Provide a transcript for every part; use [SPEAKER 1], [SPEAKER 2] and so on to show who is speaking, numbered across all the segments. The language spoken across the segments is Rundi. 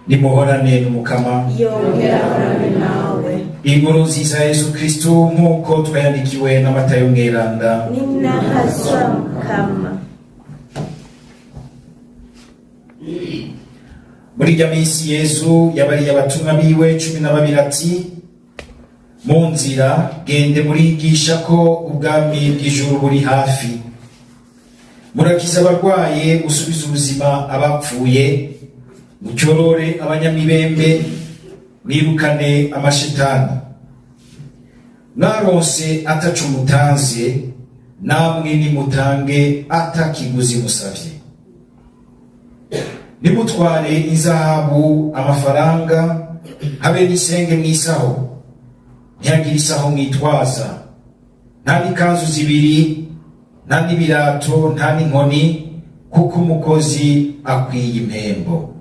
[SPEAKER 1] Nimuhorane n'Umukama.
[SPEAKER 2] Yongera ahorane nawe.
[SPEAKER 1] Inkuru nziza ya Yesu Kristu nk'uko twayandikiwe na Matayo Mweranda.
[SPEAKER 2] Ninahazwa Mukama.
[SPEAKER 1] Muri irya minsi Yezu yabariye abatumwa biwe 12 ati: mu nzira gende murigisha ko ubwami bw'ijuru buri hafi. Murakiza abarwaye, musubize ubuzima abapfuye, mucyorore abanyamibembe, mwirukane amashetani. Mwaronse ataco mutanze, namwe nimutange atakiguzi musavye. Nimutware inzahabu, amafaranga, habe n'isenge mwisaho. Ntihagire isaho mwitwaza, nta n'ikanzu zibiri, nta n'ibirato, nta n'inkoni, kuko umukozi akwiye impembo.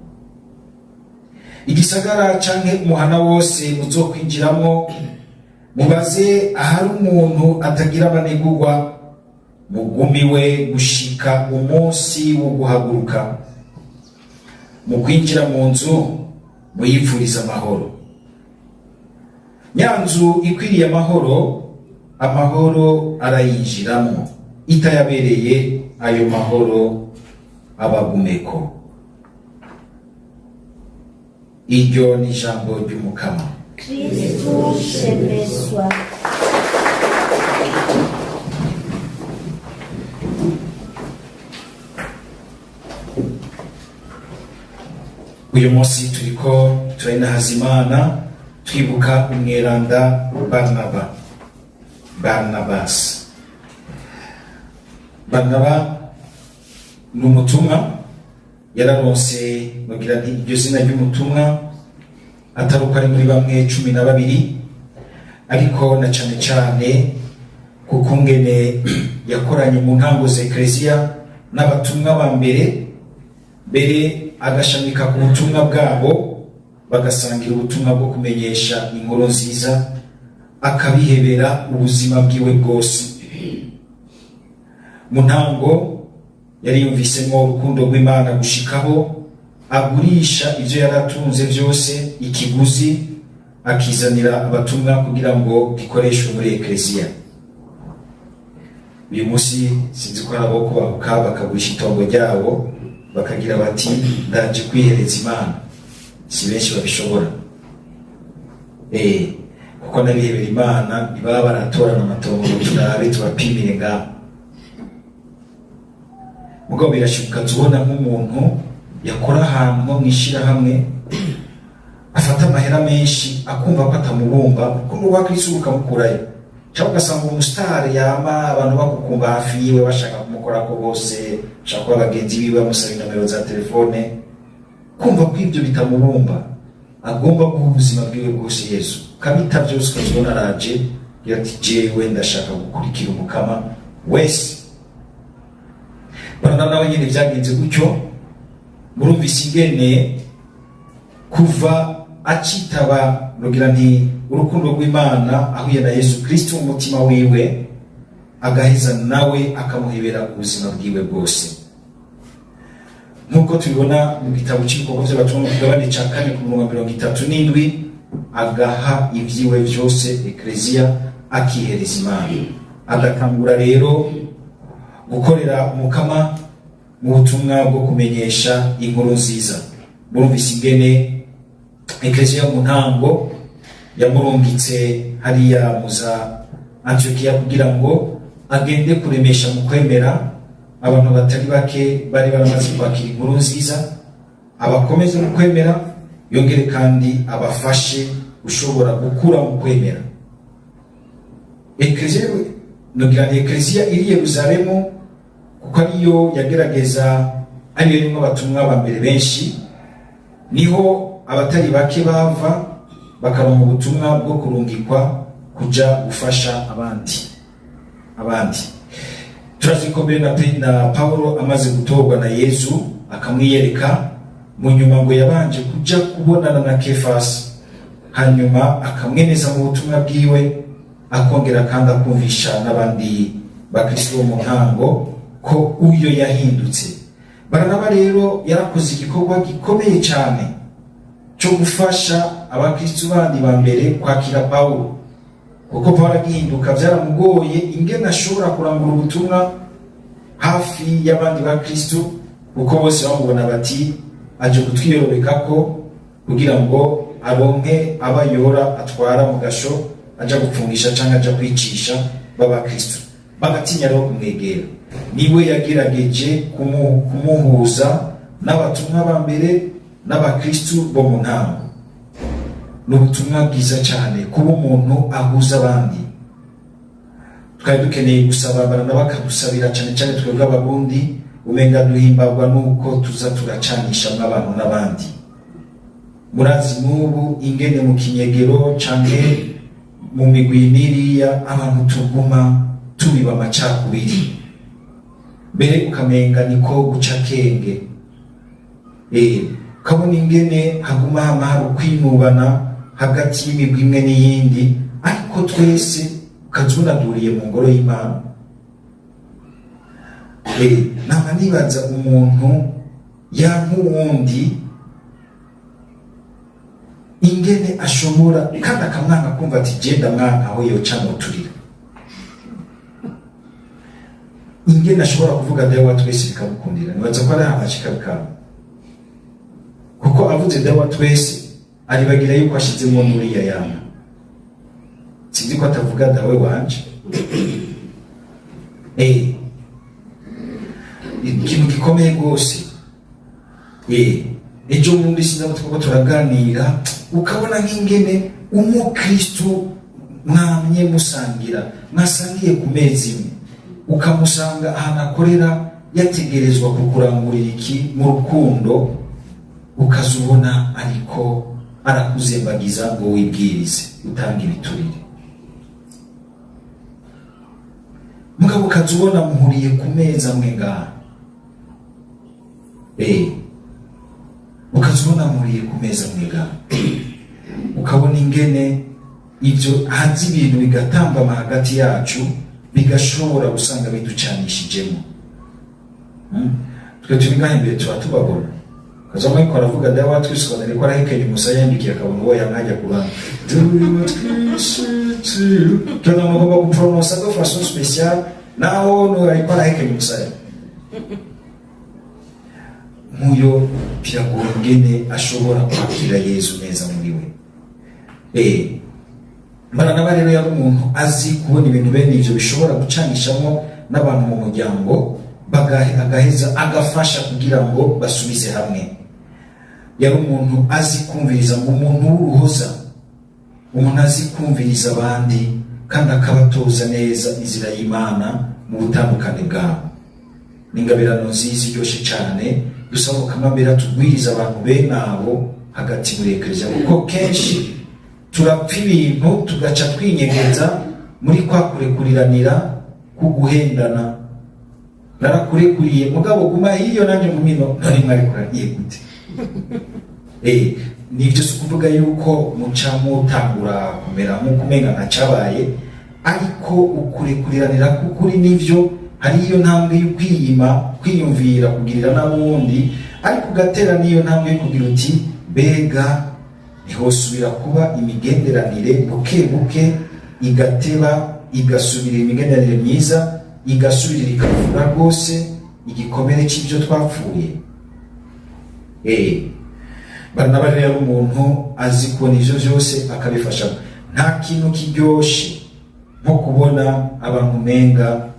[SPEAKER 1] Igisagara canke umuhana wose muzokwinjiramwo, mubaze ahari umuntu atagira abanegurwa, mugumiwe gushika umunsi wo guhaguruka. Mu kwinjira mu nzu muyipfuriza amahoro. Nyanzu ikwiriye amahoro, amahoro arayinjiramo; itayabereye, ayo mahoro abagumeko. Iryo ni ijambo ry'Umukama.
[SPEAKER 2] Kristu shemezwa.
[SPEAKER 1] Uyu munsi turiko turinahaza Imana, twibuka umweranda Barnaba, Barnabas. Barnaba ni umutumwa, yararonse bagira nti iryo zina ry'umutumwa atari uko ari muri bamwe 12, ariko na cane cane kuko ngene yakoranye mu ntango za Eklezia n'abatumwa ba mbere mbere, agashamika ku butumwa bwabo, bagasangira ubutumwa bwo kumenyesha inkuru nziza, akabihebera ubuzima bwiwe bwose. Mu ntango yari yumvisemo urukundo rw'Imana gushikaho agurisha ivyo yari atunze byose, ikiguzi akizanira abatumwa kugira ngo gikoreshwe muri Eklezia. Uyu munsi sinzi ko hari abo kubahuka bakagurisha itongo ryabo, bakagira bati: "Ndaje kwihereza Imana." Si benshi babishobora, kuko n'abihebera Imana ntibaba baratorana amatongo ngo turabe tubapimire ngaho. Mugabo birashoboka, tubona nk'umuntu yakora ahantu nko mw'ishirahamwe, afata amahera menshi, akumva ko atamubumba, kuko n'uwa Kristo ukamukurayo, cyangwa ugasanga umusitari yama abantu bakukumba hafi yiwe, bashaka kumukorako bose, bashaka kuba bagenzi biwe, bamusaba inomero za telefone, kumva ko ibyo bitamubumba, agomba guha ubuzima bwiwe bwose Yesu, kabita byose, ukazibona araje agira ati: "Jewe ndashaka gukurikira Umukama wese." Barana nawe nyine byagenze gutyo. Murumvise ingene kuva acitaba, rugira nti urukundo rw'Imana, ahuye na Yesu Kristo mu mutima wiwe, agaheza nawe akamuhebera ubuzima bwiwe bwose, nk'uko tubibona mu gitabo cy'Ibikorwa by'Abatumwa mu kigabane cya 4 ku murongo 37, agaha ibyiwe byose Eklezia, akihereza Imana, agatangura rero gukorera Umukama mu butumwa bwo kumenyesha inkuru nziza. Murumvise ingene Eklezia mu ntango yamurungitse hariya muza Antiokiya kugira ngo agende kuremesha mu kwemera abantu batari bake bari baramaze kwakira inkuru nziza, abakomeze mu kwemera, yongere kandi abafashe gushobora gukura mu kwemera. Eklezia, nogira ni Eklezia iri Yerusalemu, kuko ariyo yagerageza, ariyo irimo abatumwa ba mbere benshi, niho abatari bake bava bakaronka ubutumwa bwo kurungikwa kuja gufasha abandi. Turazi ko mbere na Paulo amaze gutorwa na Yezu akamwiyereka, mu nyuma ngo yabanje kuja kubonana na Kefasi, hanyuma akamwemeza mu butumwa bwiwe, akongera kandi akumvisha n'abandi bakristo bo mu ntango ko uyo yahindutse. Baranaba rero yarakoze igikorwa gikomeye cyane. cyo gufasha abakristu bandi ba mbere kwakira Pawulo, kuko Pawulo agihinduka byaramugoye ingene ashobora kurangura ubutumwa hafi y'abandi bakristu, kuko bose bamubona bati aje kutwiyorobeka ko kugira ngo aronke abayora atwara mu gasho, aja gupfungisha canke aja kwicisha b'abakristu, bagatinya rero kumwegera. Niwe yagerageje kumuhuza n'abatumwa ba mbere n'abakristu bo mu ntango. Ni ubutumwa bwiza cyane kuba umuntu ahuza abandi. Twari dukeneye gusaba barana bakadusabira, cyane cyane twebwe Abarundi, umenga duhimbagwa nuko tuza turacanishamwo abantu n'abandi. Murazi n'ubu ingene mu kinyegero canke mu migwi n'iriya abantu tuguma tubiba amacakubiri, mbere ukamenga niko guca akenge. Ukabona ingene haguma hama hari ukwinubana hagati y'imigwi imwe n'iyindi, ariko twese ukazubona duhuriye mu ngoro y'Imana. Nama nibaza umuntu yanka uwundi ingene ashobora kandi akamwanga, kumva ati je ndamwanka, aho yoca noturira, ingene ashobora kuvuga Dawe wa twese bikamukundira. Nibaza ko ari ahantu hashika bikanga, kuko avuze Dawe wa twese aribagira yuko ashizemo n'uriya yanga. Sinzi ko atavuga dawe wanje. Ikintu gikomeye rwose. Ejo bundi sinzi abo turiko turaganira, ukabona nk'ingene umukristu mwamye musangira, mwasangiye ku mezi imwe, ukamusanga ahantu akorera yategerezwa kukurangurira iki mu rukundo, ukaza ubona ariko arakuzembagiza ngo wibwirize utange ibiturire. Mugabo ukaza ubona muhuriye ku meza amwe ngaha, ukaza ubona muhuriye ku meza amwe ngaha, ukabona ingene ibyo haza ibintu bigatambama hagati yacu, bigashobora gusanga biducanishijemo. Twe turi ngaha imbere tuba tubabona, kaza ariko aravuga Dawe wa twese, ukabona ariko arahekenya umusaya, yandikiye, akabona uwo yankajya ku bandi Dawe wa twese, tubona mugomba gupronosa de façon spéciale, naho no ariko arahekenya umusaya. Nk'uyo biragoye ingene ashobora kwakira Yezu neza muri we. Baranaba rero yari umuntu azi kubona ibintu bene ivyo bishobora gucanishamo n'abantu mu muryango, agaheza agafasha kugira ngo basubize hamwe. Yari umuntu azi kumviriza, ngo umuntu w'uruhoza, umuntu azi kumviriza abandi kandi akabatoza neza inzira y'Imana mu butandukane bwabo. Ni ingabirano nziza iryoshe cyane. Dusaba Mukamambera tugwiriza abantu bene abo hagati muri ekereziya, kuko kenshi turapfa ibintu tugaca twinyegeza muri kwa kurekuriranira kuguhendana. Narakurekuriye, mugabo guma hiyo nanjye ngumino. None mwarekuraniye gute? Nibyo, si ukuvuga yuko muca mutangura kumera nk'uko umenga ntacabaye, ariko ukurekuriranira k'ukuri nivyo, hari iyo ntambwe yo kwiyima, kwiyumvira kugirira n'abundi, ariko ugatera n'iyo ntambwe yo kugira uti mbega ntihosubira kuba imigenderanire buke buke, igateba igasubira imigenderanire myiza, igasubirira ikavura rwose igikomere cy'ibyo twapfuye. Baranaba rero yari umuntu azi kubona ivyo vyose akabifasha. Nta kintu kiryoshe nko kubona abantu menga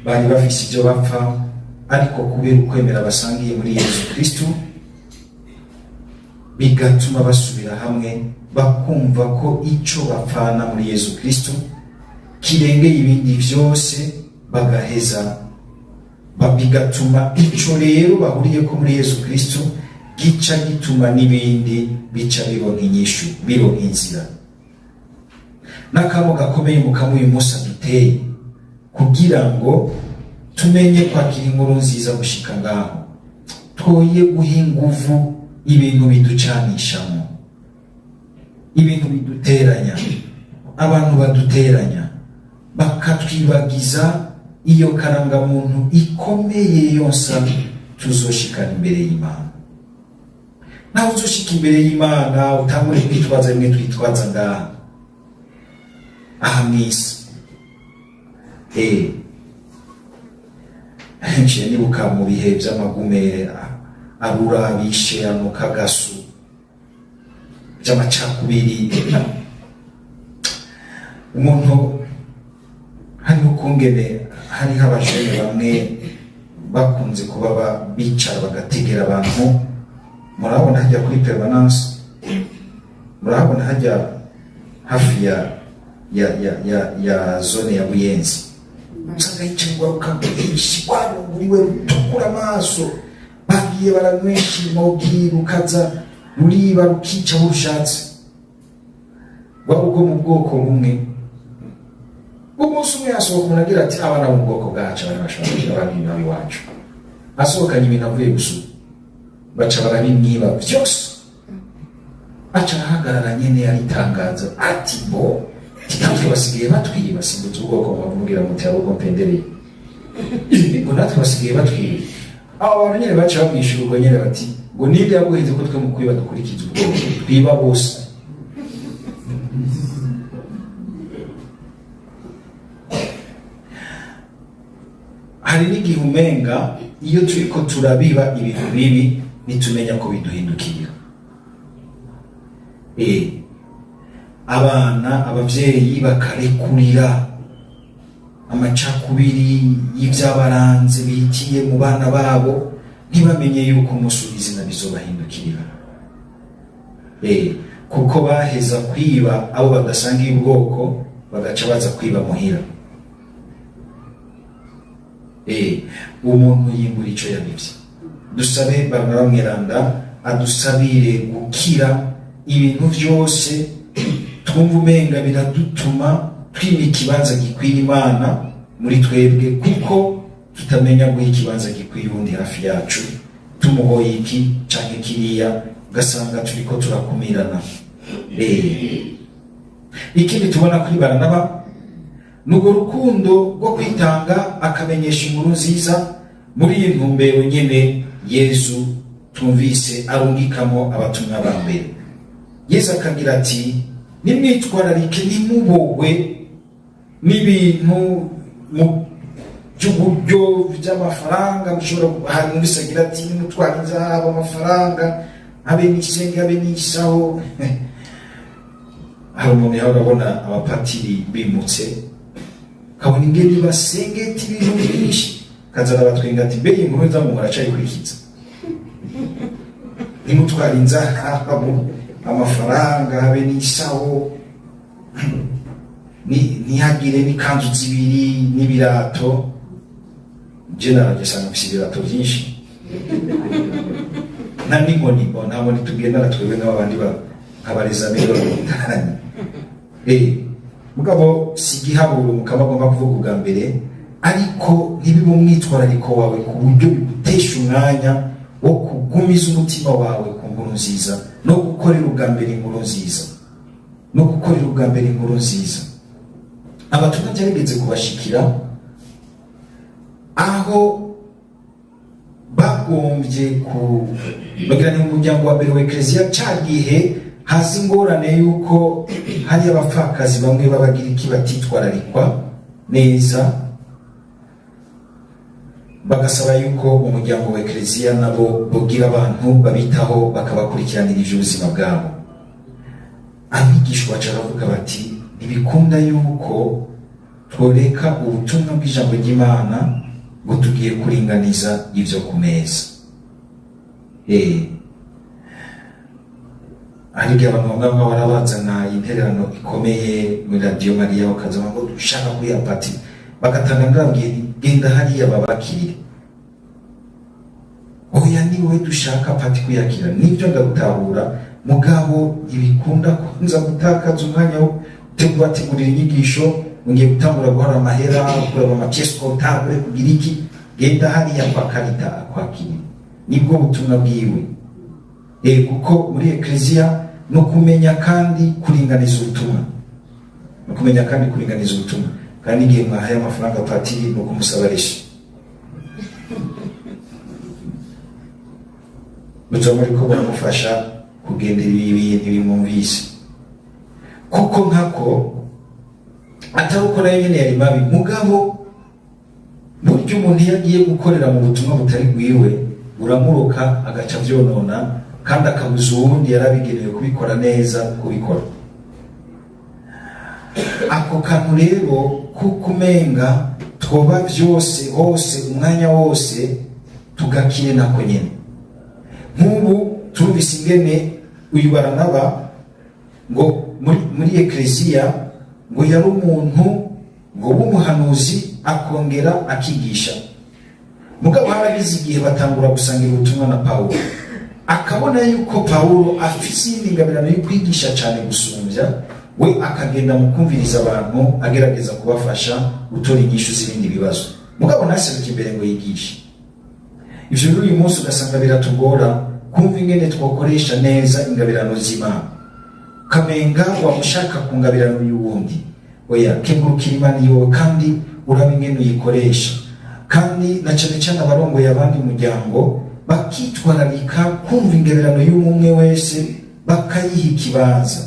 [SPEAKER 1] bari bafise ivyo bapfa, ariko kubera ukwemera basangiye muri Yesu Kristu bigatuma basubira hamwe, bakumva ko ico bapfana muri Yesu Kristu kirengeye ibindi vyose, bagaheza bigatuma ico rero bahuriyeko muri Yesu Kristu gica gituma n'ibindi bica bironka inyishu, bironka inzira. N'akamo gakomeye Mukama uyu munsi aduteye kugira ngo tumenye kwakira inkuru nziza gushika ngaho, twoye guha inguvu ibintu biducanishamo, ibintu biduteranya, abantu baduteranya bakatwibagiza iyo karangamuntu ikomeye yonsa tuzoshikana imbere y'Imana. Nawe uzoshika imbere y'Imana utangure kwitwaza bimwe twitwaza ngaha aha mw'isi. Nciye nibuka mu bihe vy'amagume arura bishe anuka gasu by'amacakubiri, umuntu hariho ukungene hariho abajene bamwe bakunze kuba bicara bagategera abantu. Murabona hajya kuri permanence, murabona hajya hafi ya zone ya Buyenzi, usanga yicaye urwaruka rwinshi rwarunguriwe, rutukura amaso, bagiye baranywesha imogi, rukaza ruriba, rukica aho rushatse, rwaba ubwo mu bwoko bumwe. Umunsi umwe yasohoka umuntu agira ati: "Abana bo mu bwoko bwacu, abana bashobora kugira abana iwacu." Asohokanye ibintu avuye gusura, baca barabimwiba byose. Aca arahagarara nyene aritangaza ati: "Bo natwe basigaye batwiba, simbutse ubwoko bavugira muti hari ubwo mpendereye, ngo natwe basigaye batwiba." Abo bantu nyene baca bamwishura ubwo nyene bati ngo: "Ninde yaguheze ko twe mu kwiba dukurikiza ubwoko? Twiba bose." Hari n'igihe umenga iyo turiko turabiba ibintu bibi ntitumenya ko biduhindukirira. Abana, abavyeyi bakarekurira amacakubiri y'ivyabaranze bihitiye mu bana babo, ntibamenye yuko umunsi izina bizobahindukirira. Kuko baheza kwiba abo badasangiye ubwoko, bagaca baza kwiba muhira. Umuntu yimbura ico yabivye. Dusabe Barnaba Mweranda adusabire gukira ibintu vyose twumva umenga biradutuma twima ikibanza gikwiye Imana muri twebwe, kuko tutamenya guha ikibanza gikwiye uwundi hafi yacu, tumuhoye iki canke kiriya, ugasanga turiko turakumirana. Ikindi tubona kuri Baranaba ni urwo rukundo rwo kwitanga akamenyesha inkuru nziza. Muri iyi ntumbero nyene Yezu tumvise arungikamo abatumwa ba mbere, Yezu akagira ati: "Nimwitwararike, ntimubogwe n'ibintu mu by'uburyo by'amafaranga mushobora." Hari numvise agira ati: "Nimutwara inzahabu, amafaranga, habe n'isenge, habe n'isaho." Hari umuntu yahora abona abapatiri bimutse, kabona ingene basengeta ibintu byinshi, kaza arabatwenga ati: "Mbe iyi nkuru nza mu muracayikurikiza? Nimutwara inzahabu, amafaranga, habe n'isaho, ntihagire n'ikanzu zibiri n'ibirato." Je narageze mfise ibirato byinshi, nta n'inkoni. Bo nta nkoni tugendana twebwe nk'abandi nk'abarezamiro. Mugabo si igihaburo mukaba agomba kuvuga ubwa mbere, ariko ntibibe umwitwarariko wawe ku buryo bigutesha umwanya wo kugumiza umutima wawe ku nkuru nziza no gukorera ubwa mbere inkuru nziza, no gukorera ubwa mbere inkuru nziza. Abatumwa byarigeze kubashikira aho bagombye ku bagira ni mu muryango wa mbere wa Eklezia, ca gihe haza ingorane yuko hari abapfakazi bamwe b'Abagiriki batitwararikwa neza, bagasaba yuko umuryango wa Eklezia nabo bogira abantu babitaho, bakabakurikiranira ivy'ubuzima bwabo. Abigishwa baca baravuga bati: "Ntibikunda yuko tworeka ubutumwa bw'ijambo ry'Imana ngo tugiye kuringaniza ivyo ku meza." Hari igihe abantu bamwe bamwe barabazana intererano ikomeye muri Radiyo Mariya, bakaza ngo dushaka kuri apati, bagatanga. Ndababwiye nti: "Genda hariya babakirire." "Oya, ni wowe dushaka pati kuyakira." Nibyo, ndagutahura, mugabo ntibikunda kunza gutakaza umwanya wo kubategurira inyigisho, ngiye gutangura guhara amahera, kuraba ama pièces comptables, kugira iki. Genda hariya kwa Karita akwakira, nibwo butumwa bwiwe. Kuko muri Eklezia no kumenya kandi kuringaniza ubutumwa, no kumenya kandi kuringaniza ubutumwa. Kandi igihe mwahaye amafaranga patiri, ni ukumusaba reçu. Muzoba muriko muramufasha kugendera ibi bintu bimwumvise, kuko nkako atari uko nayo nyene yari mabi. Mugabo burya umuntu iyo agiye gukorera mu butumwa butari bwiwe, buramuroka, agaca avyonona, kandi akabuza uwundi yarabigenewe kubikora neza kubikora. Ako kantu rero kuko umenga twoba vyose hose umwanya wose, tugakire nako nyene. Nk'ubu turumvise ingene uyu Baranaba ngo muri eklesiya ngo yari umuntu ngo w'umuhanuzi, akongera akigisha. Mugabo haragize igihe batangura gusangira ubutumwa na Pawulo, akabona yuko Pawulo afise iyindi ngabirano yo kwigisha cyane gusumbya we, akagenda mu kumviriza abantu, agerageza kubafasha gutora inyishu z'ibindi bibazo, mugabo ntaseruke imbere ngo yigishe. Ivyo rero uyu munsi ugasanga biratugora kumva ingene twakoresha neza ingabirano z'Imana. Kamenga wamushaka ku ngabirano y'uwundi. Oya, kengurukira Imana iyowe, kandi uraba ingene uyikoresha. Kandi na cane cane abarongoye abandi muryango bakitwararika kumva ingabirano y'umwe wese, bakayiha ikibanza.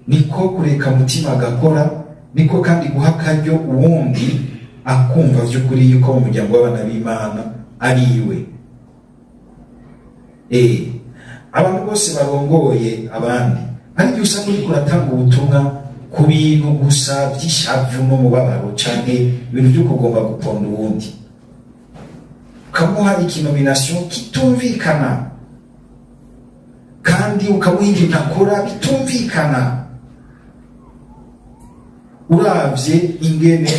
[SPEAKER 1] Niko kureka mutima agakora, niko kandi guha akaryo uwundi akumva vy'ukuri yuko mu muryango w'abana b'Imana ari iwe. Abantu bose barongoye abandi, hari igihe usanga uriko uratanga ubutumwa ku bintu gusa vy'ishavu n'umubabaro, canke ibintu vyo kugomba guponda uwundi, ukamuha ikinomination kitumvikana, kandi ukamuha ibintu akora bitumvikana. Uravye ingene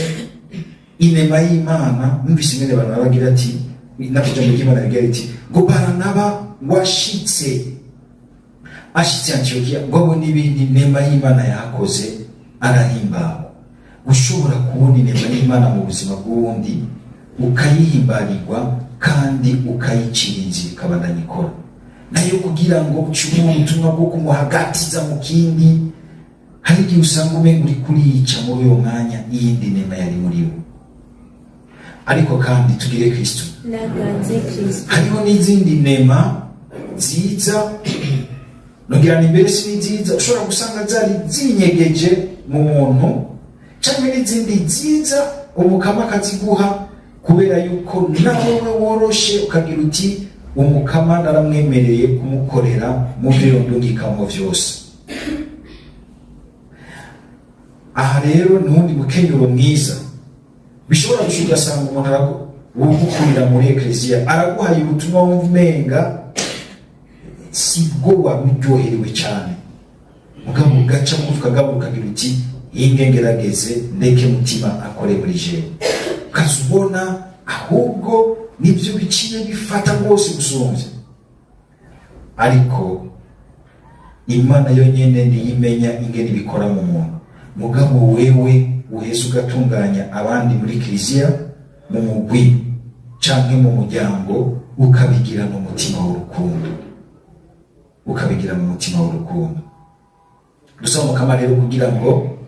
[SPEAKER 1] inema y'Imana, numvise ingene abantu bagira ati, nako ijambo ry'Imana rigira riti ngo Baranaba ngo ashitse Antiyokiya, ngo abone ibindi inema y'Imana yakoze, arahimbawe. Ushobora kubona inema y'Imana mu buzima bw'uwundi, ukayihimbarirwa, kandi ukayicira inzira ikabandanya ikora nayo, kugira ngo ucumure ubutumwa bwo kumuhagatiza mu kindi. Hari igihe usanga umenga uri kuriyica muri uyo mwanya iyindi nema yari muri we. Ariko kandi tugire Kristo.
[SPEAKER 2] Naganze Kristo.
[SPEAKER 1] Hariho n'izindi nema nziza, nogira ni mbere si nziza, ushobora gusanga zari zinyegeje mu muntu, cyangwa n'izindi nziza umukama akaziguha kubera yuko nawe we woroshe, ukagira uti: "Umukama naramwemereye kumukorera mu byo ndungikamo vyose." Aha rero nuwundi mukenyuro mwiza bishobora gushika, ugasanga umuntu ugukurira muri ekleziya araguhaye ubutumwa wumva umenga sibwo wari uryoherewe cyane, mugabo ugaca bugufi, ukagabura, ukagira uti: "Hinge ngerageze ndeke mutima akore muri jewe." Ukaza ubona ahubwo nibyo biciye bifata rwose gusumbya. Ariko Imana yonyene niyo imenya ingene ibikora mu muntu. Mugabo wewe uheze ugatunganya abandi muri kiliziya, mu mugwi canke mu muryango, ukabigira mu mutima w'urukundo, ukabigira mu mutima w'urukundo. Dusaba Mukama rero kugira ngo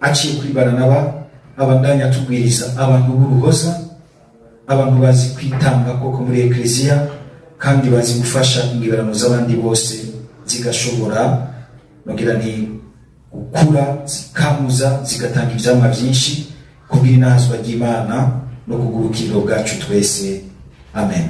[SPEAKER 1] aciye kuri Baranaba abandanya atugwiriza abantu b'uruhoza, abantu bazi kwitanga koko muri ekleziya, kandi bazi gufasha ingibirano z'abandi bose zigashobora, nogira nti, gukura, zikamuza, zigatanga ivyamwa vyinshi kubw'inazwa ry'Imana no kubw'ubukiriro bwacu twese. Amen.